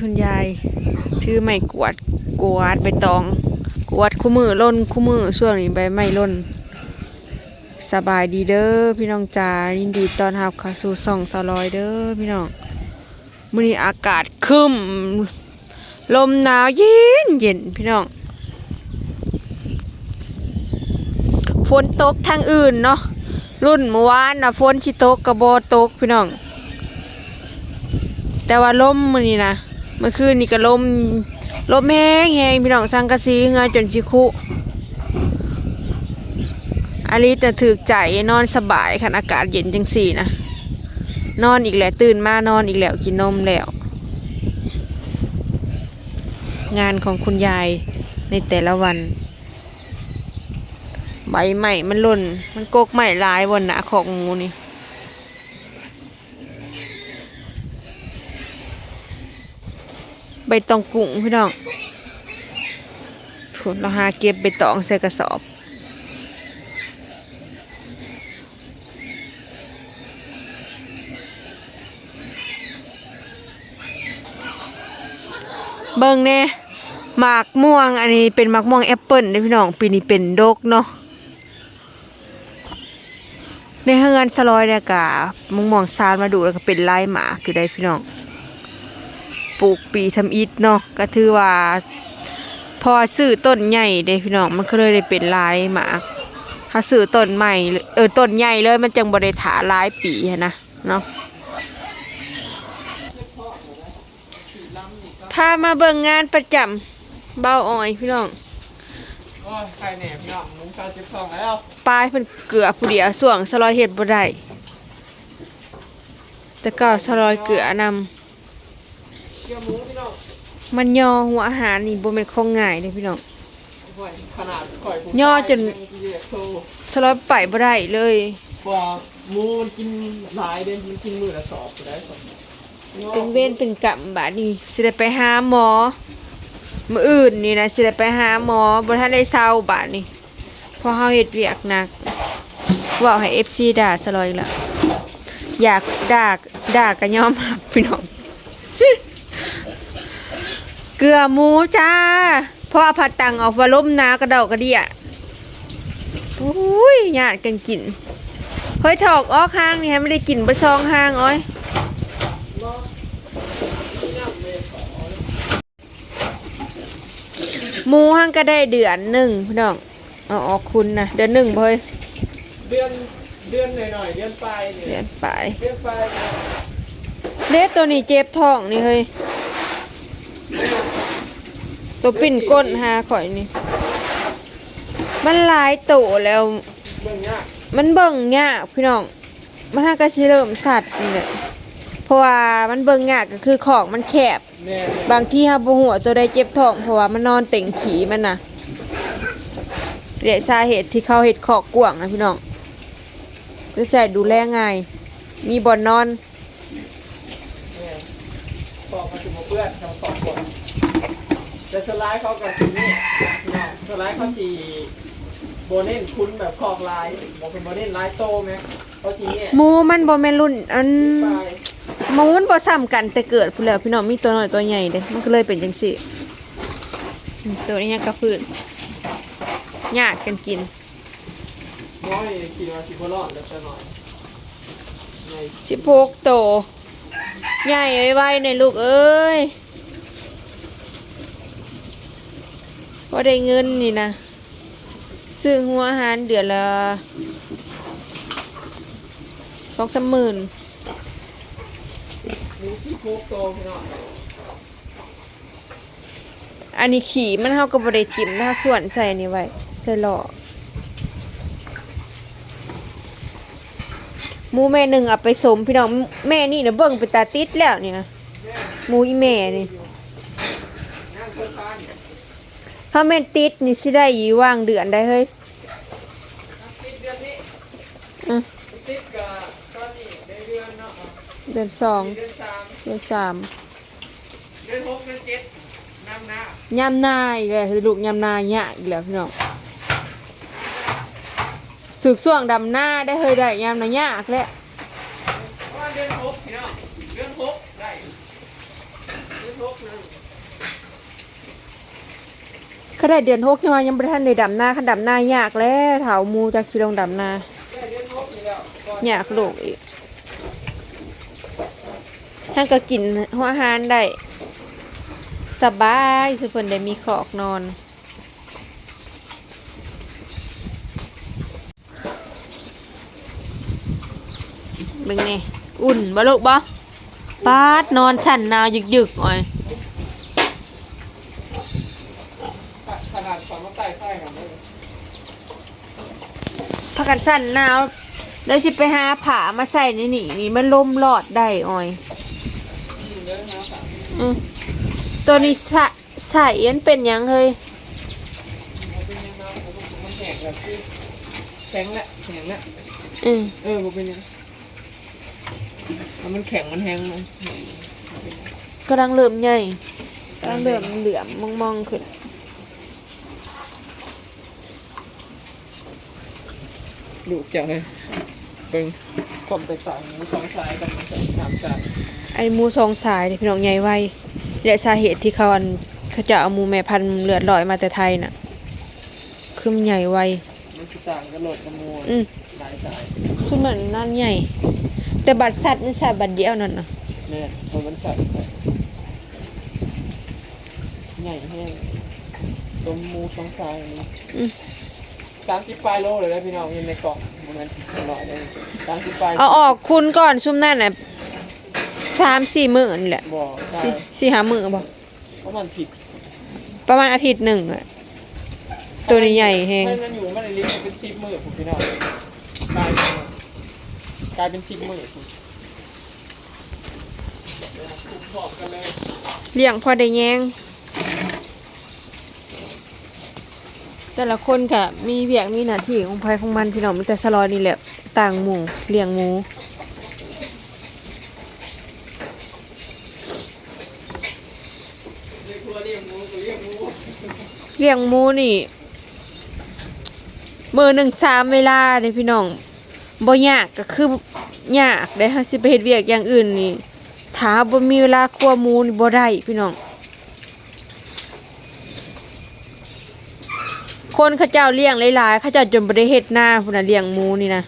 ຄຸນຍາຍຖືໄມ້ກວາດ ກວາດໃບຕອງ ກວາດຄູ່ມື້ ຫຼົ່ນຄູ່ມື້ ຊ່ວງນີ້ໃບໄມ້ຫຼົ່ນ. ສະບາຍດີເດີພີ່ນ້ອງຈ໋າ ຍິນດີຕ້ອນຮັບເຂົ້າສູ່ຊ່ອງສາວລອຍເດີພີ່ນ້ອງ. ມື້ນີ້ອາກາດຄຶ້ມ ລົມໜາວເຢັນໆ ພີ່ນ້ອງ. ຝົນຕົກທາງອື່ນເນາະ ລຸ້ນມື້ວານວ່າຝົນຊິຕົກກໍບໍ່ຕົກພີ່ນ້ອງ ແຕ່ວ່າລົມມື້ນີ້ນະ ເມື່ອຄືນນີ້ກໍລົມ ລົມແຮງໆ ພີ່ນ້ອງ ສັງກະສີເຮືອຈົນຊິຄຸ. ອາລິດນະຖືກໃຈ ນອນສະບາຍ ຄັນອາກາດເຢັນຈັ່ງຊີ້ນະ ນອນອີກແລ້ວ ຕື່ນມານອນອີກແລ້ວ ກິນນົມແລ້ວ. ງານຂອງຄຸນຍາຍໃນແຕ່ລະວັນ ໃບໄມ້ມັນຫຼົ່ນ ມັນກົກໄມ້ຫຼາຍບໍ່ໜ້າຄອກໝູນີ້. ໃບຕອງກຸ້ງພີ່ນ້ອງ ພຸ້ນ ລາວຫາເກັບໃບຕອງໃສ່ກະສອບ. ເບິ່ງແດ່ ໝາກມ່ວງ ອັນນີ້ເປັນໝາກມ່ວງແອັບເປິ້ນເດ້ພີ່ນ້ອງ ປີນີ້ເປັນດົກເນາະ. ໃນເຮືອນສະຫຼອຍແລ້ວກະ ໝາກມ່ວງຊານມາດູ ແລ້ວກະເປັນຫຼາຍໝາກຢູ່ໄດ໋ພີ່ນ້ອງ ປູກປີທຳອິດເນາະ ກະຖືວ່າ ເພາະວ່າຊື້ຕົ້ນໃຫຍ່ເດ້ພີ່ນ້ອງ ມັນກໍເລີຍໄດ້ເປັນຫຼາຍໝາກ. ເຮົາຊື້ຕົ້ນໃໝ່ ເອີ ຕົ້ນໃຫຍ່ເລີຍ ມັນຈັ່ງບໍ່ໄດ້ຖ້າຫຼາຍປີຫັ້ນນະເນາະ. ພາມາເບິ່ງງານປະຈຳບ່າວອອຍພີ່ນ້ອງ. ໂອ້ຍ ໄຄແນ່ພີ່ນ້ອງ ໝູຊາວເຈັບທ້ອງແລ້ວ. ປາຍເພິ່ນເກືອຜູ້ດຽວ ຊ່ວງສະຫຼອຍເຮັດບໍ່ໄດ້ ແຕ່ເກົ່າສະຫຼອຍເກືອນຳ. ເກືອໝູພີ່ນ້ອງ ມັນຍໍຫົວອາຫານນີ້ບໍ່ແມ່ນຂອງງ່າຍເດ້ພີ່ນ້ອງ. ໂອ້ຍ ຂະໜາດຂ້ອຍຜູ້ຊາຍຍັງຊິແຍກໂຊ ສະຫຼອຍໄປບໍ່ໄດ້ເລີຍ ເພາະວ່າໝູມັນກິນຫຼາຍເດ້ ມັນກິນມື້ລະສອບໄດ້. ເປັນເວນເປັນກຳບາດນີ້ ຊິໄດ້ໄປຫາໝໍ ມື້ອື່ນນີ້ນະ ຊິໄດ້ໄປຫາໝໍ ບໍ່ທັນໄດ້ເຊົາບາດນີ້ ເພາະເຮົາເຮັດວຽກໜັກ. ເວົ້າໃຫ້ເອັຟຊີດ່າສະຫຼອຍອີກແລ້ວ ຢາກດ່າ ດ່າກໍຍອມຮັບພີ່ນ້ອງ. ເກືອໝູຈ້າ ເພາະວ່າພັດຕັງອອກວ່າລົມໜາວກະດອກກະເດຍ. ໂອ້ຍ ຍາດກັນກິນ. ເຮີ້ຍ ຖອກອອກຫາງນີ້ໃຫ້ມັນໄດ້ກິນເບິດສອງຫາງ ໂອ້ຍ. ໝູຫັ້ນກະໄດ້ເດືອນໜຶ່ງພີ່ນ້ອງ ເອົາອອກຄຸນນະ ເດືອນໜຶ່ງບໍ່ເຮີ້ຍ? ເດືອນ ເດືອນໜ້ອຍໆ ເດືອນປາຍນີ້ ເດືອນປາຍ ເດືອນປາຍ. ເດ້ ໂຕນີ້ເຈັບທ້ອງນີ້ເຮີ້ຍ ໂຕປິ່ນກົ້ນຫາຂ້ອຍນີ້ ມັນຫຼາຍໂຕແລ້ວ ເບິ່ງຍາກ ມັນເບິ່ງຍາກພີ່ນ້ອງ. ມັນຫາກະຊິເລີ່ມສັດນີ້ແຫຼະ ເພາະວ່າມັນເບິ່ງຍາກ ກະຄືຄອກມັນແຄບ. ແມ່ນ ບາງທີເຮົາບໍ່ຮູ້ວ່າໂຕໃດເຈັບທ້ອງ ເພາະວ່າມັນນອນເຕັງຂີ້ມັນນະ. ແລະ ສາເຫດທີ່ເຂົາເຮັດຄອກກວ້າງນະພີ່ນ້ອງ ຄືໃສ່ດູແລງ່າຍ ມີບ່ອນນອນ. ແມ່ນ ຄອກມັນຊິບໍ່ເປື້ອນ ຄອກກວ້າງ ແຕ່ສ່ວນຫຼາຍເຂົາກະຊິນີ້ພີ່ນ້ອງ ສ່ວນຫຼາຍເຂົາຊິບໍ່ເນັ້ນຄຸນແບບຄອກຫຼາຍ ບໍ່ ເພິ່ນບໍ່ເນັ້ນຫຼາຍໂຕແມະ. ໝູມັນບໍ່ແມ່ນລຸ້ນ ອັນ ໝູມັນບໍ່ສ່ຳກັນແຕ່ເກີດພຸ້ນແຫຼ້ວພີ່ນ້ອງ ມີໂຕນ້ອຍໂຕໃຫຍ່ເດ້ ມັນກໍເລີຍເປັນຈັ່ງຊີ້. ໂຕນີ້ຍັງກະຟື້ນ ຍາດກັນກິນ. ໂອ້ຍ ຄິດວ່າຊິບໍ່ລອດແລ້ວ ແຕ່ນ້ອຍໃຫຍ່ ສິບຫົກໂຕ ໃຫຍ່ໄວໆແດ່ລູກເອີຍ. ພໍໄດ້ເງິນນີ້ນະ ຊື້ຫົວອາຫານເດືອນລະສອງສາມໝື່ນ. ມີສິບຫົກໂຕພີ່ນ້ອງ. ອັນນີ້ຂີ້ມັນເຮົາກໍບໍ່ໄດ້ຖິ້ມນະ ເຮົາສ່ວນໃສ່ອັນນີ້ໄວ້ ໃສ່ລໍ້. ໝູແມ່ໜຶ່ງເອົາໄປສົມພີ່ນ້ອງ ແມ່ນີ້ນະເບິ່ງເປັນຕາຕິດແລ້ວນີ້ນະ ໝູອີ່ແມ່ນີ້. ຖ້າແມ່ນຕິດນີ້ຊິໄດ້ຢູ່ຫວ່າງເດືອນໃດເຮີ້ຍ? ອື ເດືອນສອງ ເດືອນສາມ ເດືອນຫົກ ເດືອນເຈັດ ຍາມນາ ຍາມນາອີກແລ້ວ ລູກຍາມນາຍາກອີກແລ້ວພີ່ນ້ອງ. ຖືກຊ່ວງດຳນາໄດ້ເຮີ້ຍ ໄດ້ຍາມນາຍາກແລ້ວ. ເດືອນຫົກພີ່ນ້ອງ ເດືອນຫົກໄດ້ ເດືອນຫົກນະ ກໍໄດ້ເດືອນຫົກ ຍັງວ່າຍັງບໍ່ທັນໄດ້ດຳນາ, ຄັນດຳນາຍາກແລ້ວ ເຖົ້າໝູຈັກຊິລົງດຳນາ ຍາກລູກອີກ. ທັງກໍກິນຫົວອາຫານໄດ້ສະບາຍ ຊຸເພິ່ນໄດ້ມີຄອກນອນ. ເບິ່ງແດ່ ອຸ່ນບໍ່ລູກບໍ່? ປາດ ນອນຊັ້ນໜາວຍຶກໆ ໂອ້ຍ ຂະໜາດເຂົາມາໃຕ້ໄຟຫັ້ນເດ້ ພາກັນຊັ້ນໜາວ ແລ້ວຊິໄປຫາຜ້າມາໃສ່ໃນນີ້ ນີ້ມັນລົມລອດໄດ້ ໂອ້ຍ ອືມ ໂຕນີ້ສະ ໃສ່ ມັນເປັນຫຍັງເຮີ້ຍ? ມັນແຫ້ງແລ້ວ ຄືແຂງແລ້ວ ແຫ້ງແລ້ວ ເອີ ເອີ ບໍ່ເປັນຫຍັງ ຖ້າມັນແຂງ ມັນແຫ້ງ ມັນ ມັນກຳລັງເລີ່ມໃຫຍ່ ກຳລັງເລີ່ມເຫຼື້ອມມອງໆ ຂຶ້ນ. ລູກເຈົ້າເອີຍ ເບິ່ງຄວາມແຕກຕ່າງໝູສອງສາຍກັບໝູສາມສາຍ. ໄອ້ໝູສອງສາຍນີ້ພີ່ນ້ອງໃຫຍ່ໄວ ແລະ ສາເຫດທີ່ເຂົາ ອັນ ເຂົາເຈົ້າເອົາໝູແມ່ພັນເລືອດລອຍມາແຕ່ໄທນະ ຄືມັນໃຫຍ່ໄວ ມັນຊິຕ່າງກັບໂລດກັບໝູ ອືມ ຫຼາຍສາຍ ຄືມັນນັ້ນໃຫຍ່ ແຕ່ບັດສັດມັນສັດບັດດຽວນັ້ນນະ ແມ່ນ ເພາະມັນສັດ ໃຫຍ່ແຮງ ຕົວໝູສອງສາຍນີ້ ອືມ ສາມສິບປາຍໂລເລີຍເດີພີ່ນ້ອງ ຢູ່ໃນກ່ອງ ບໍ່ແມ່ນນ້ອຍເດີ ສາມສິບປາຍ ເອົາອອກຄຸນກ່ອນ ຊຸມນັ້ນນະ ສາມສີ່ມື້ນີ້ແຫຼະ ບໍ່ ສີ່ຫ້າມື້ບໍ່ ປະມານທິດ ປະມານອາທິດໜຶ່ງແຫຼະ ໂຕນີ້ໃຫຍ່ແຮງ ມັນຢູ່ມາໃນລິດເປັນສິບມື້ພຸ້ນພີ່ນ້ອງ ກາຍ ກາຍເປັນສິບມື້ພຸ້ນ. ລ້ຽງພໍໄດ້ແຍງ ແຕ່ລະຄົນກະມີວຽກມີໜ້າທີ່ຂອງໃຜຂອງມັນພີ່ນ້ອງ ມີແຕ່ສະຫຼອຍນີ້ແຫຼະຕ່າງໝູ່ ລ້ຽງໝູ ລ້ຽງໝູນີ້ ມື້ໜຶ່ງສາມເວລາເດ້ພີ່ນ້ອງ ບໍ່ຍາກກໍຄືຍາກເດ້ ເຮົາຊິໄປເຮັດວຽກຢ່າງອື່ນນີ້ ຖ້າເຮົາບໍ່ມີເວລາຄົວໝູນີ້ບໍ່ໄດ້ພີ່ນ້ອງ. ຄົນເຂົາເຈົ້າລ້ຽງຫຼາຍໆ ເຂົາເຈົ້າຈົນບໍ່ໄດ້ເຮັດນາພຸ້ນນະ ລ້ຽງໝູນີ້ນະ.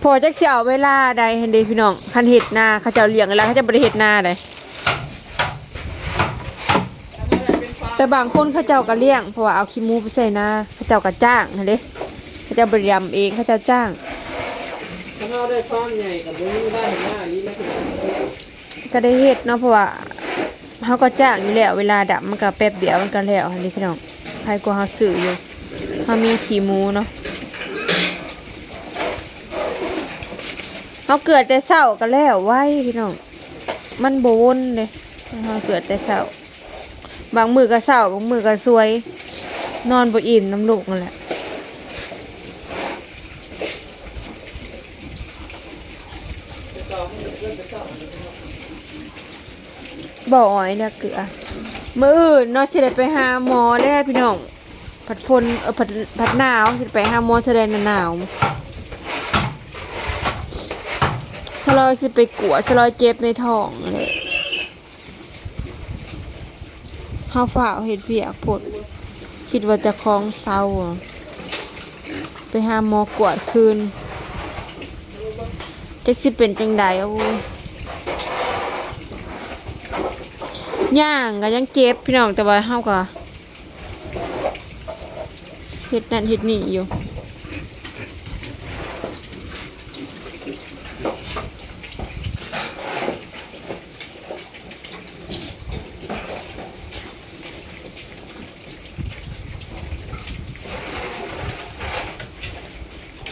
ພໍຈັກຊິເອົາເວລາໃດຫັ້ນເດ້ພີ່ນ້ອງ ຄັນເຮັດນາ ເຂົາເຈົ້າລ້ຽງຫຼາຍ ເຂົາເຈົ້າບໍ່ໄດ້ເຮັດນາໃດ. ແຕ່ບາງຄົນເຂົາເຈົ້າກໍລ້ຽງ ເພາະວ່າເອົາຂີ້ໝູໄປໃສ່ນາ ເຂົາເຈົ້າກໍຈ້າງຫັ້ນເດ້ ເຂົາເຈົ້າບໍ່ໄດ້ດຳເອງ ເຂົາເຈົ້າຈ້າງ. ຄັນເຮົາໄດ້ຟາມໃຫຍ່ກໍບໍ່ມີເວລາເຮັດນາອີກແລ້ວ ກໍໄດ້ເຮັດເນາະ ເພາະວ່າເຮົາກໍຈ້າງຢູ່ແລ້ວ ເວລາດຳມັນກໍແປັບດຽວມັນກໍແລ້ວຫັ້ນເດ້ພີ່ນ້ອງ ໄຄກວ່າເຮົາຊື້ຢູ່ ເຮົາມີຂີ້ໝູເນາະ ເຮົາເກືອແຕ່ເຊົ້າກໍແລ້ວໄວພີ່ນ້ອງ ມັນບໍ່ວົນເດ້ ເຮົາເກືອແຕ່ເຊົ້າ ບາງມື້ກໍເຊົ້າ ບາງມື້ກໍສວຍ ນອນບໍ່ອີ່ມນຳລູກນັ້ນແຫຼະ. ບໍ່ອ້ອຍເລືອກເກືອ ມື້ອື່ນເນາະ ຊິໄດ້ໄປຫາໝໍແລ້ວພີ່ນ້ອງ ພັດຝົນ ເອີ ພັດ ພັດໜາວ ຊິໄປຫາໝໍເທື່ອໃດໜາວ ສະລອຍຊິໄປກວດ ສະລອຍເຈັບໃນທ້ອງແຫຼະ. ເຮົາຟ້າວເຮັດວຽກໂພດ ຄິດວ່າເຈົ້າຂອງເຊົາ ໄປຫາໝໍກວດຄືນ ຈັກຊິເປັນຈັ່ງໃດ. ໂອ້ຍ ຍ່າງກໍຍັງເຈັບພີ່ນ້ອງ ແຕ່ວ່າເຮົາກໍ ເຮັດນັ້ນເຮັດນີ້ຢູ່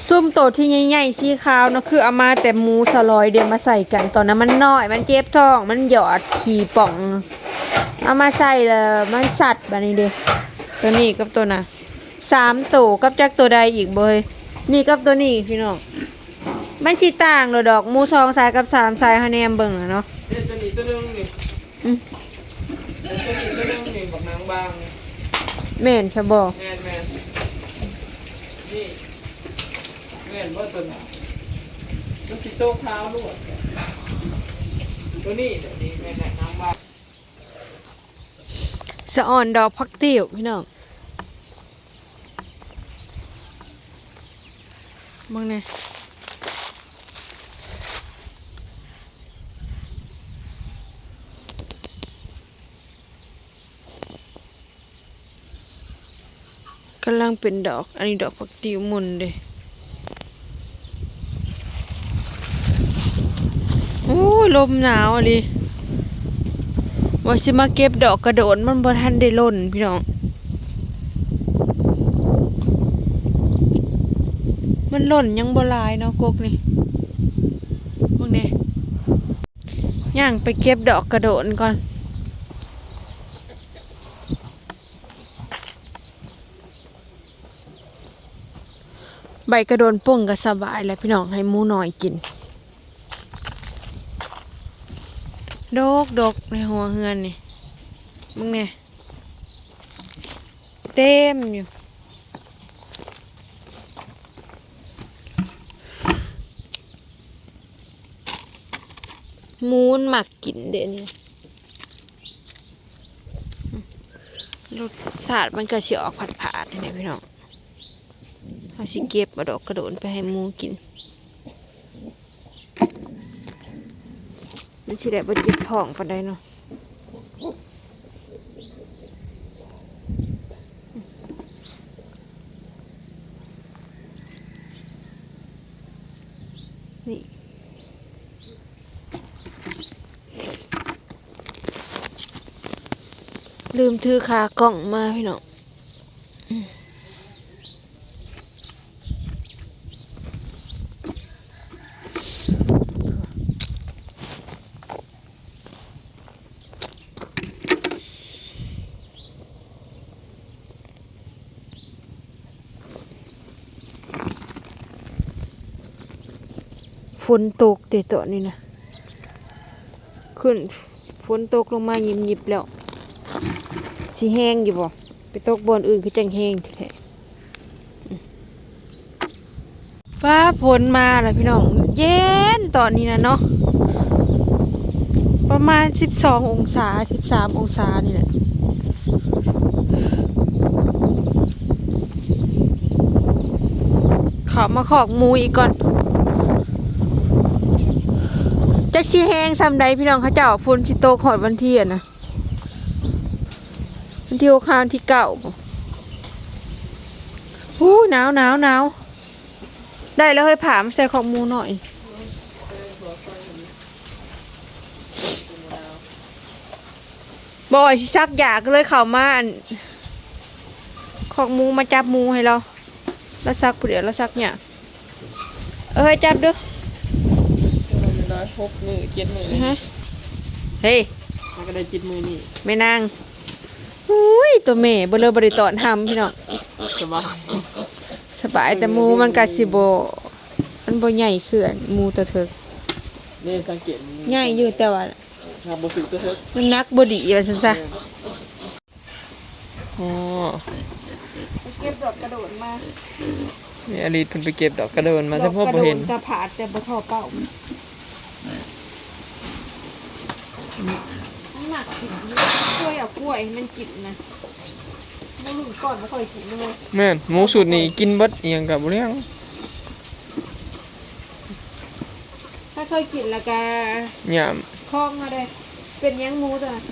ຊຸມໂຕທີ່ໃຫຍ່ໆ ສີຂາວເນາະ ຄືເອົາມາແຕ່ໝູສະຫຼອຍເດ ມາໃສ່ກັນ ຕອນນັ້ນມັນນ້ອຍ ມັນເຈັບທ້ອງ ມັນຢອດຂີ້ປ່ອງ ເອົາມາໃສ່ແລ້ວມັນສັດ ບາດນີ້ເດ ໂຕນີ້ກັບໂຕນັ້ນ ສາມໂຕ ກັບຈັກໂຕໃດອີກບໍ່ເຮີ້ຍ ນີ້ກັບໂຕນີ້ພີ່ນ້ອງ ມັນຊິຕ່າງໂລດດອກ ໝູສອງສາຍກັບສາມສາຍ ເຮົາແນມເບິ່ງນະເນາະ ເຮັດໂຕນີ້ໂຕໜຶ່ງນີ້ ອືມ ໂຕນີ້ໂຕໜຶ່ງນີ້ ບັກໜັງບາງ ແມ່ນຊະບໍ່? ແມ່ນໆ ນີ້ ແມ່ນບໍ່ໂຕນີ້? ມັນຊິໂຕຂາວລວດ ໂຕນີ້ແຫຼະ ນີ້ແມ່ນແນະນຳວ່າ ສະອອນດອກຜັກຕິ້ວພີ່ນ້ອງ ເບິ່ງແດ່. ກຳລັງເປັນດອກ ອັນນີ້ດອກຜັກຕິ້ວໝຸ່ນເດ້. ໂອ້ຍ ລົມໜາວອີ່ຫຼີ ວ່າຊິມາເກັບດອກກະໂດນ ມັນບໍ່ທັນໄດ້ຫຼົ່ນພີ່ນ້ອງ ມັນຫຼົ່ນຍັງບໍ່ຫຼາຍເນາະ ກົກນີ້ ເບິ່ງແດ່. ຍ່າງໄປເກັບດອກກະໂດນກ່ອນ ໃບກະໂດນປົ່ງກໍສະບາຍແຫຼະພີ່ນ້ອງ ໃຫ້ໝູນ້ອຍກິນ ດົກໆ ໃນຫົວເຮືອນນີ້ ເບິ່ງແດ່ ເຕັມຢູ່. ໝູມັນມັກກິນເດ້ນີ້ ລົດຊາດມັນກໍຊິອອກຝາດໆ ນີ້ແຫຼະພີ່ນ້ອງ ເຮົາຊິເກັບເອົາດອກກະໂດນໄປໃຫ້ໝູກິນ ມັນຊິໄດ້ບໍ່ເຈັບທ້ອງປານໃດເນາະ. ນີ້ ລືມຖືຂາກ້ອງມາພີ່ນ້ອງ. ຝົນຕົກເດ້ຕອນນີ້ນະ ຂຶ້ນ ຝົນຕົກລົງມາຍິບໆ ແລ້ວ ຊິແຮງຢູ່ບໍ່? ໄປຕົກບ່ອນອື່ນຄືຈັ່ງແຮງແທ້ໆ. ຟ້າຝົນມາແລ້ວພີ່ນ້ອງ ເຢັນຕອນນີ້ນະເນາະ ປະມານສິບສອງອົງສາ ສິບສາມອົງສານີ້ແຫຼະ. ເຂົ້າມາຄອກໝູອີກກ່ອນ ຈັກຊິແຮງສ່ຳໃດພີ່ນ້ອງ ເຂົາເຈົ້າວ່າຝົນຊິຕົກຮອດວັນທີອັນນະ ວັນທີຫົກ ຫາວັນທີເກົ້າ. ໂອ້ຍ ໜາວ ໜາວ ໜາວ ໄດ້ແລ້ວເຮີ້ຍ ຜ້າມາໃສ່ຄອກໝູໜ້ອຍ. ບໍ່ ຊິສັກຢາ ກໍເລີຍເຂົ້າມາອັນ ຄອກໝູ ມາຈັບໝູໃຫ້ລາວ ລາວສັກຜູ້ດຽວ ລາວສັກຍາກ. ເອີ ຈັບດູ ໄດ້ຫົກມື້ເຈັດມື້ ຮະ ເຮີ້ຍ ມັນກໍໄດ້ເຈັດມື້ນີ້ ແມ່ນາງ. ອຸ້ຍ ຕົວແມ່ເບິ່ງເລີຍ ບໍ່ໄດ້ຕ້ອນຫຳພີ່ນ້ອງ ສະບາຍ ສະບາຍ ແຕ່ໝູມັນກໍຊິບໍ່ ມັນບໍ່ໃຫຍ່ຄືອັນໝູຕົວເຖິກ ນີ້ສັງເກດ ໃຫຍ່ຢູ່ ແຕ່ວ່າ ຫາກບໍ່ຖືກຕົວເຖິກ ນ້ຳໜັກບໍ່ດີວ່າຊັ້ນຊະ. ແມ່ນ. ອໍ ໄປເກັບດອກກະໂດນມາ ແມ່ອາລິດເພິ່ນໄປເກັບດອກກະໂດນມາ ແຕ່ພໍ່ບໍ່ເຫັນ ດອກກະໂດນກະຜາດ ແຕ່ບໍ່ທໍ່ເປົ້າ ມັນມັກກິນ ກວຍ ເອົາກວຍໃຫ້ມັນກິນນະ ໝູລຸ້ນກ່ອນບໍ່ຄ່ອຍກິນເລີຍ. ແມ່ນ ໝູຊຸດນີ້ກິນເບິດ ອີ່ຫຍັງກໍບໍ່ເລື່ອງ. ຖ້າເຄີຍກິນແລ້ວກະ ຍາມ ຄອງເຮົາເດ້ ເປັນຫຍັງໝູຕົວນັ້ນ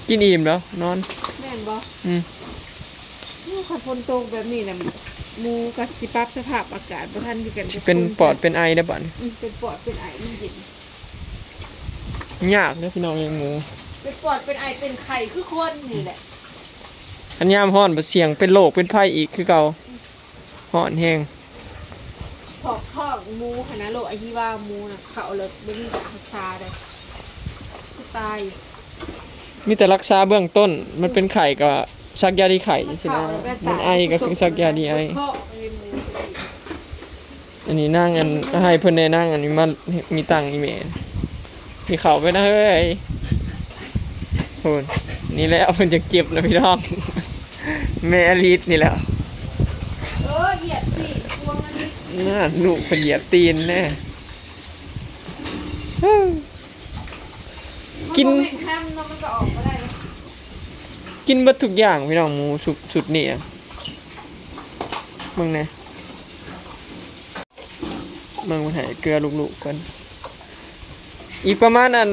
ກິນອີ່ມແລ້ວນອນ. ແມ່ນບໍ່? ອືມ ໂອ້ ຄັນຝົນຕົກແບບນີ້ນະ ໝູກໍຊິປັບສະພາບອາກາດບໍ່ທັນຄືກັນ ຊິເປັນປອດເປັນໄອໄດ້ບາດນີ້. ອືມ ເປັນປອດເປັນໄອ ມັນເຢັນ ຍາກເດ້ພີ່ນ້ອງລ້ຽງໝູ ເປັນປອດເປັນໄອເປັນໄຂ້ຄືຄົນນີ້ແຫຼະ. ຄັນຍາມຮ້ອນບັດສ່ຽງເປັນໂລກເປັນໄພອີກຄືເກົ່າ. ອືມ ຮ້ອນແຮງ ຖອກທ້ອງໝູຫັ້ນນະ ໂລກອະຫິວາໝູນະ ເຂົ້າແລ້ວບໍ່ມີຢາຮັກສາເດ້ ຄືຕາຍ. ມີແຕ່ຮັກສາເບື້ອງຕົ້ນ ມັນເປັນໄຂ້ກໍສັກຢາດີໄຂ້ຈັ່ງຊີ້ນະ ມັນໄອກໍຄືສັກຢາດີໄອ. ອັນນີ້ນາງອັນ ໃຫ້ເພິ່ນແດ່ ນາງອັນນີ້ມາມີຕັງອີ່ແມ່. ຊິເຂົ້າໄປນະເຮີ້ຍ ໂອ້ ນີ້ແຫຼະເພິ່ນຈະເຈັບນະພີ່ນ້ອງ ແມ່ອາລິດນີ້ແຫຼະ. ເອີ ຢຽບຕີນພວງອັນນີ້ ນັ້ນ ລູກເພິ່ນຢຽບຕີນແນ່. ກິນ ມັນບໍ່ແມ່ນຫັ້ນເນາະ ມັນກໍອອກບໍ່ໄດ້. ກິນເບິດທຸກຢ່າງພີ່ນ້ອງ ໝູຊຸບຊຸດນີ້ນະ ເບິ່ງແດ່ ເບິ່ງເພິ່ນໃຫ້ເກືອລູກໆເພິ່ນ ອີກປະມານອັນ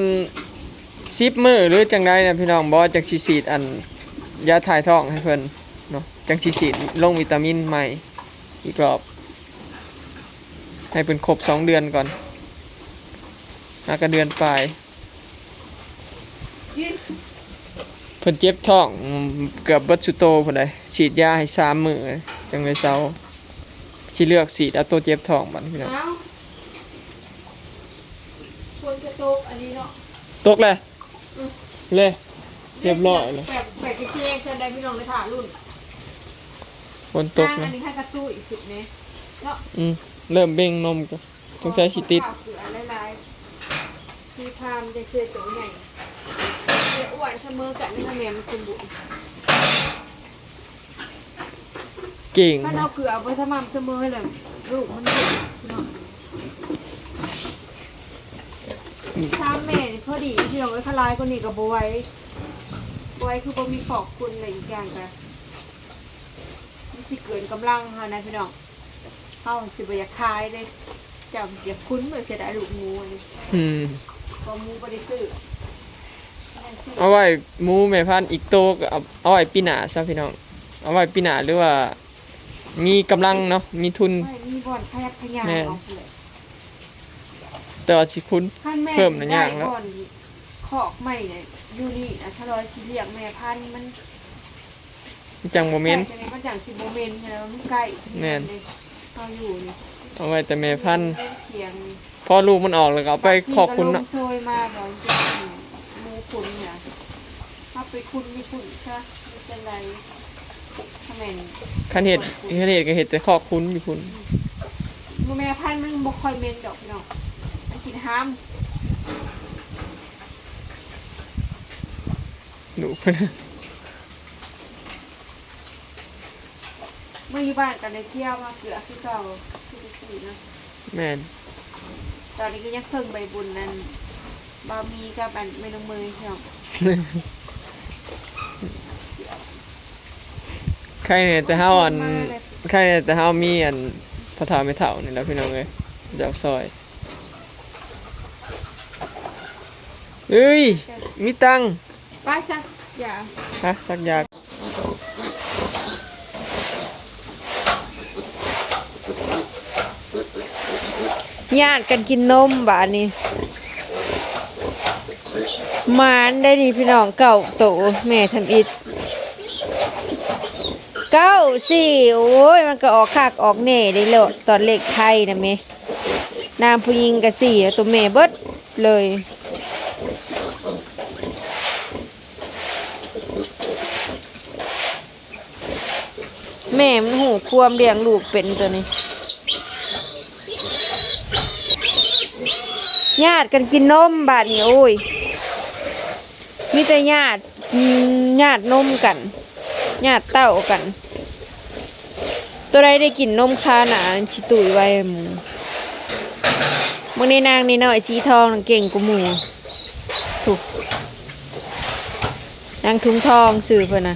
ສິບມື້ ຫຼື ຈັ່ງໃດນະພີ່ນ້ອງ ບໍ່ ຈັ່ງຊິສີດອັນຢາຖ່າຍທ້ອງໃຫ້ເພິ່ນເນາະ ຈັ່ງຊິສີດລົງວິຕາມິນໃໝ່ອີກລອບ ໃຫ້ເພິ່ນຄົບສອງເດືອນກ່ອນ ຫາກະເດືອນປາຍ. ເພິ່ນເຈັບທ້ອງເກືອບເບິດຊຸໂຕພຸ້ນໃດ໋ ສີດຢາໃຫ້ສາມມື້ຈັ່ງໄດ້ເຊົາ ຊິເລືອກສີດເອົາໂຕເຈັບທ້ອງບັດນີ້ພີ່ນ້ອງ. ເອົ້າ ຝົນຈະຕົກອັນນີ້ເນາະ ຕົກແລ້ວ ອືມ ເລີ ຮຽບຮ້ອຍແລ້ວ ແປກ ແປກຊິແຮງຊັ້ນໃດພີ່ນ້ອງ ໄດ້ຖ້າລຸ້ນ ຝົນຕົກ ອັນນີ້ ນະ ໃຫ້ກະຕຸ້ຍຂຶ້ນແດ່ເນາະ ອືມ ເລີ່ມເບັ່ງນົມ ສົງໄສຊິຕິດ ເກືອຫຼາຍໆ ທີ່ພາມໄດ້ເຊື້ອໂຕໃຫຍ່ ແລະ ອ້ວນສະເໝີກັນ ແມ່ມັນສົມບູນ ເກັ່ງ ຄັນເອົາເກືອບໍ່ສະໝ່ຳສະເໝີແລ້ວ ລູກມັນດຸເນາະ ອືມ ພາມແມ່ນີ້ພໍດີພີ່ນ້ອງເອີຍ ຄັນຫຼາຍກວ່ານີ້ກໍບໍ່ໄຫວ ບໍ່ໄຫວຄືບໍ່ມີຄອກຄຸນ ແລະ ອີກຢ່າງກໍ ມັນຊິເກີນກຳລັງເຮົານະພີ່ນ້ອງ ເຮົາຊິບໍ່ຢາກຂາຍເດ້ ເຈົ້າຢາກຂຸນ ເສຍດາຍລູກໝູນີ້ ອືມ ເພາະໝູບໍ່ໄດ້ຊື້ ເອົາໄວ້ໝູແມ່ພັນອີກໂຕກໍເອົາ ເອົາໄວ້ປີໜ້າຊະພີ່ນ້ອງ ເອົາໄວ້ປີໜ້າ ຫຼືວ່າມີກຳລັງເນາະ ມີທຶນ ໄວ້ມີບ່ອນຂະຫຍັບຂະຫຍາຍ ແມ່ນ ອອກເລີຍ ແຕ່ວ່າຊິຂຸນ ຄັນແມ່ນ ເພີ່ມນະ ໄດ້ ຍາກແລ້ວ ບ່ອນຄອກໃໝ່ນີ້ ຢູ່ນີ້ນະ ສະລອຍຊິລ້ຽງແມ່ພັນມັນ ມັນຈັ່ງບໍ່ເໝັນ ໃສ່ຈັ່ງໃດມັນຈັ່ງຊິບໍ່ເໝັນ ແລ້ວມັນໃກ້ ແມ່ນ ເຮົາຢູ່ນີ້ ເອົາໄວ້ແຕ່ແມ່ພັນ ຢູ່ໃນຄຽງນີ້ ພໍລູກມັນອອກແລ້ວກໍເອົາໄປຄອກຂຸນເນາະ ບາງທີກໍລົມໂຊຍມາ ບາງທີໝູຂຸນນະ ເຮົາໄປຂຸນຢູ່ພຸ້ນຊະ ເຮັດຈັ່ງໃດ ຖ້າແມ່ນ ຄັນເຮັດ ຄັນເຮັດກໍເຮັດແຕ່ຄອກຂຸນຢູ່ພຸ້ນ ໝູແມ່ພັນມັນບໍ່ຄ່ອຍເໝັນດອກພີ່ນ້ອງ ມັນກິນຫາມ ດຸ ເມື່ອຢູ່ບ້ານກໍໄດ້ທ່ຽວມາເກືອຄືເກົ່າ ຄືແຕ່ກີ້ເນາະ ແມ່ນ ຕອນນີ້ກໍຍັງເພິ່ງໃບບຸນນັ້ນ ບ່າວມີກັບອັນແມ່ນ້ອງເມຍເນາະ ໃຄແດ່ແຕ່ເຮົາອັນ ໃຄແດ່ແຕ່ເຮົາມີອັນພໍ່ເຖົ້າແມ່ເຖົ້ານີ້ແຫຼະພີ່ນ້ອງເອີຍ ເຈົ້າຊ່ອຍ ເອີຍ ມີຕັງ ໄປຊະ ຢາ ຮະ ສັກຢາ ຍາດກັນກິນນົມບາດນີ້ ໝານໄດ໋ນີ້ພີ່ນ້ອງ ເກົ້າໂຕ ແມ່ທຳອິດ ເກົ້າສີ່ ໂອ້ຍ ມັນກໍອອກຄັກອອກແນ່ເດ້ ຕອນເລກໄທນະແມ່ ນາງຜູ້ຍິງກໍສີ່ ໂຕແມ່ເບິດເລີຍ. ແມ່ມັນຮູ້ຄວາມລ້ຽງລູກເປັນຕົວນີ້ ຍາດກັນກິນນົມບາດນີ້ ໂອ້ຍ ມີແຕ່ຍາດ ຍາດນົມກັນ ຍາດເຕົ້າກັນ. ໂຕໃດໄດ້ກິນນົມຄາໜ້າ ຊິຕຸ້ຍໄວໝູ່. ເບິ່ງໃນນາງນ້ອຍໆ ສີທອງນັ້ນເກັ່ງກວ່າໝູ່ ພຸ້ນ ນາງທຸງທອງຊື່ເພິ່ນນະ.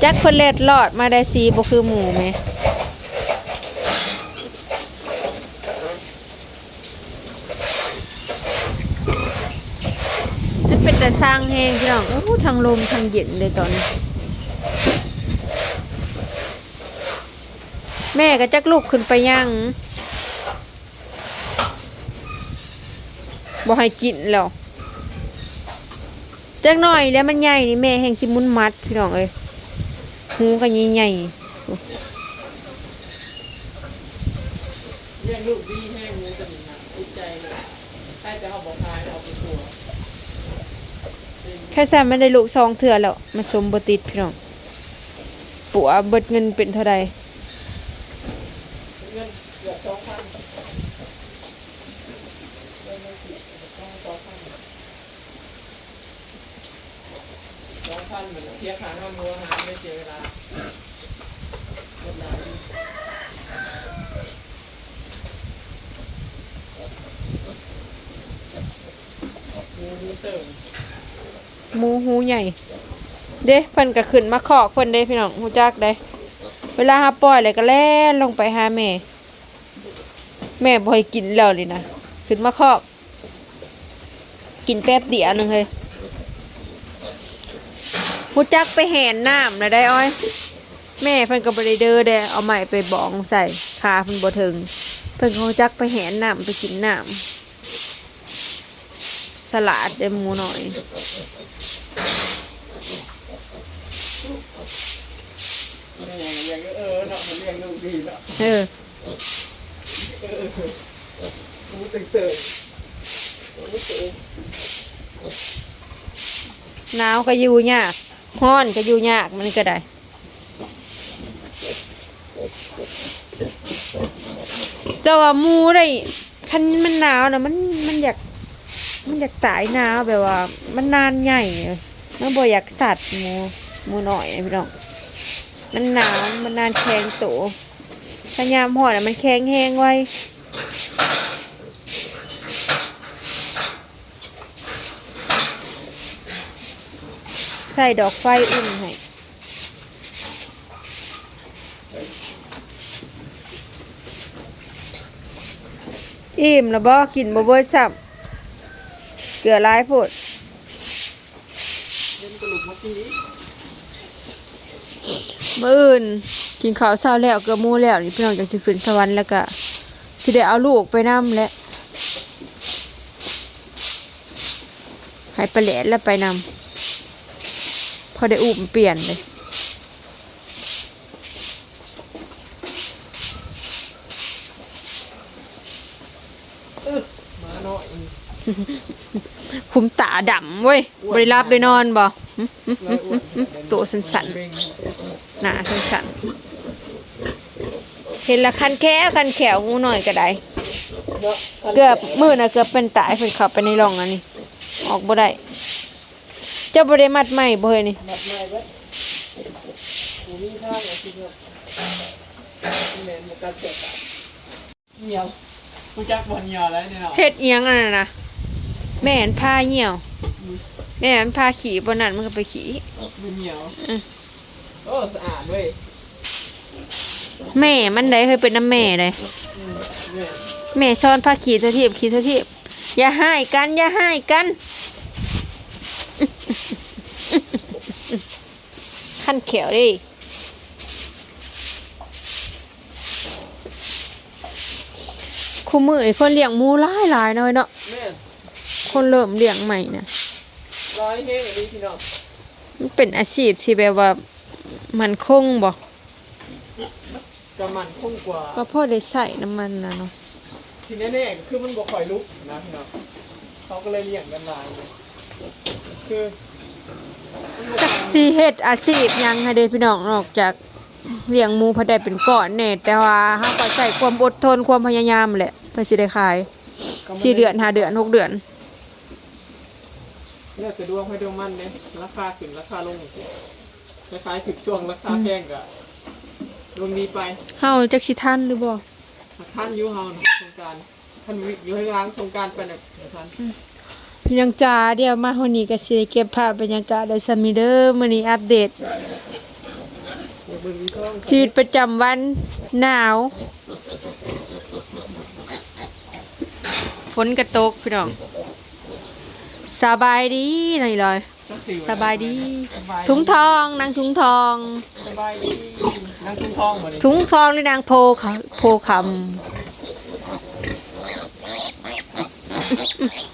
ຈັກເພິ່ນເລັດລອດມາໄດ້ ສີບໍ່ຄືໝູ່ແມ. ມັນເປັນຕາຊັງແຮງພີ່ນ້ອງ. ໂອ້ ທັງລົມທັງເຢັນເດ້ຕອນນີ້. ແມ່ກໍຈັກລຸກຂຶ້ນໄປຫຍັງ ບໍ່ໃຫ້ກິນແລ້ວ. ຈັກໜ້ອຍແລ້ວມັນໃຫຍ່ນີ້ ແມ່ແຮ່ງຊິໝຸນໝັດ ພີ່ນ້ອງເອີຍ. ຫູກໍໃຫຍ່ໆ. ລ້ຽງລູກດີແຮງ ໝູຕົວນີ້ນະ ຕິດໃຈເລີຍ. ໃຜແຕ່ເຮົາບໍ່ຂາຍ ເຮົາໄປຕົວະ. ແຄ່ຊັ້ນມັນໄດ້ລູກສອງເທື່ອແລ້ວ ມັນສົມບໍ່ຕິດ ພີ່ນ້ອງ. ປົວເບິດເງິນເປັນເທົ່າໃດ? ເງິນເກືອບສອງພັນ ເງິນກີບສອງພັນ. ສອງພັນ ມັນເສຍຄ່ານ້ຳຫົວ ຫາໄດ້ເສຍເວລາ ເບິດຫຼາຍຢູ່. หมูหูใหญ่เด้ เพิ่นก็ขึ้นมาคอกเพิ่นเด้พี่น้อง ฮู้จักเด้ เวลาเฮาปล่อยแล้วก็แล่นลงไปหาแม่ แม่บ่ให้กินแล้วนี่นะ ขึ้นมาคอก กินแป๊บเดียวหนึ่งเฮ้ย ฮู้จักไปแหนน้ำแล้วได้อ้อย แม่เพิ่นก็บ่ได้เด้อเด้ เอาไม้ไปบองใส่ ขาเพิ่นบ่ถึง เพิ่นก็ฮู้จักไปแหนน้ำ ไปกินน้ำ ฉลาดเด้หมูน้อย แม่อยาก เออ เนาะ มันเลี้ยงลูกดีเนาะ เออ หมูเติ่งๆ หมูเติ่ง หนาวก็อยู่ยาก ร้อนก็อยู่ยาก มันก็ได้ แต่ว่าหมูได้ คันมันหนาวนะ มัน มันอยาก มันอยากตายหนาว แบบว่ามันนานใหญ่ มันบ่อยากสัตว์ หมู หมูน้อยนะพี่น้อง มันหนาว มันนานแข็งโต ถ้ายามร้อนน่ะมันแข็งแฮงไว ใส่ดอกไฟอุ่นให้ อิ่มแล้วบ่ กินบ่เบิดซ้ำ เกลือหลายโพด มื้ออื่นกินข้าวเช้าแล้ว เกือบหมู่แล้ว นี่พี่น้องจั่งสิขึ้นสวรรค์ แล้วก็สิได้เอาลูกไปนำแหละ ให้ป้าแหลดแล้วไปนำ พอได้อุ้มเปลี่ยนเลย เออ หมาน้อย คุมตาดำเว้ย อ้วน บ่ได้หลับได้นอนบ่ หึ หึ หึ หึ หึ ตัวสั่นๆ หน้าสั่นๆ เห็นละคันแข้ว คันแข้ว งูน้อยก็ได้ เนาะ เกือบมื้อน่ะ เกือบเป็นตาย เพิ่นเข้าไปในร่องอันนี้ ออกบ่ได้ เจ้าบ่ได้มัดไม้บ่เฮ้ยนี่ มัดไม้เบิด บ่มีทางเลยทีเดียว แม่นบ่กัดเสียกัน เหี่ยว รู้จักบ่เหี่ยวแล้วเนี่ยเนาะ เฮ็ดอีหยังอันนั้นนะ แม่นพาเหี่ยว อืม แม่มันพาขี้บ่นั่นมันก็ไปขี้ มันเหี่ยว อืม โอ้ สะอาดเว้ย แม่มันได้ เฮ้ย เป็นน้ำแม่ได้ อืม แม่ แม่สอนพาขี้ทั่วทีป ขี้ทั่วทีป อย่าฮ้ายกัน อย่าฮ้ายกัน คันแข้วเด้ คุมื้อนี้คนเลี้ยงหมูหลายๆ เนาะเนาะ แม่น คนเริ่มเลี้ยงใหม่นะ หลายแฮงอีหลีพี่น้อง มันเป็นอาชีพที่แบบว่ามั่นคงบ่ ก็มั่นคงกว่า ก็พอได้ใช้นำมันน่ะเนาะ ที่แน่ๆ ก็คือมันบ่ค่อยลุกนะพี่น้อง เขาก็เลยเลี้ยงกันหลาย คือ จักสิเฮ็ดอาชีพหยังให้เด้พี่น้อง นอกจากเลี้ยงหมูพอได้เป็นก้อนแน่ แต่ว่าเฮาก็ใช้ความอดทน ความพยายามแหละ เพื่อสิได้ขาย สี่เดือน ห้าเดือน หกเดือน แล้วแต่ดวงไผดวงมันเด้ ราคาขึ้นราคาลง คล้ายๆ ถึงช่วงราคาแพงก็ดวงดีไป เฮาจักสิทันหรือบ่ ทันอยู่เฮาน่ะ สงกรานต์ คันวิกอยู่ให้ล้างสงกรานต์ไปน่ะบ่ทัน อืม พี่น้องจ๋า เดี๋ยวมาฮอดนี้ก็สิได้เก็บภาพบรรยากาศได้ส่ำนี้เด้อ มื้อนี้อัปเดต ชีวิตประจำวัน หนาว ฝนก็ตกพี่น้อง สบายดีนายลอย สบายดี สบายดี ถุงทอง นางถุงทอง สบายดี นางถุงทองบ่นี่ ถุงทองหรือนางโพคะ โพคำ ส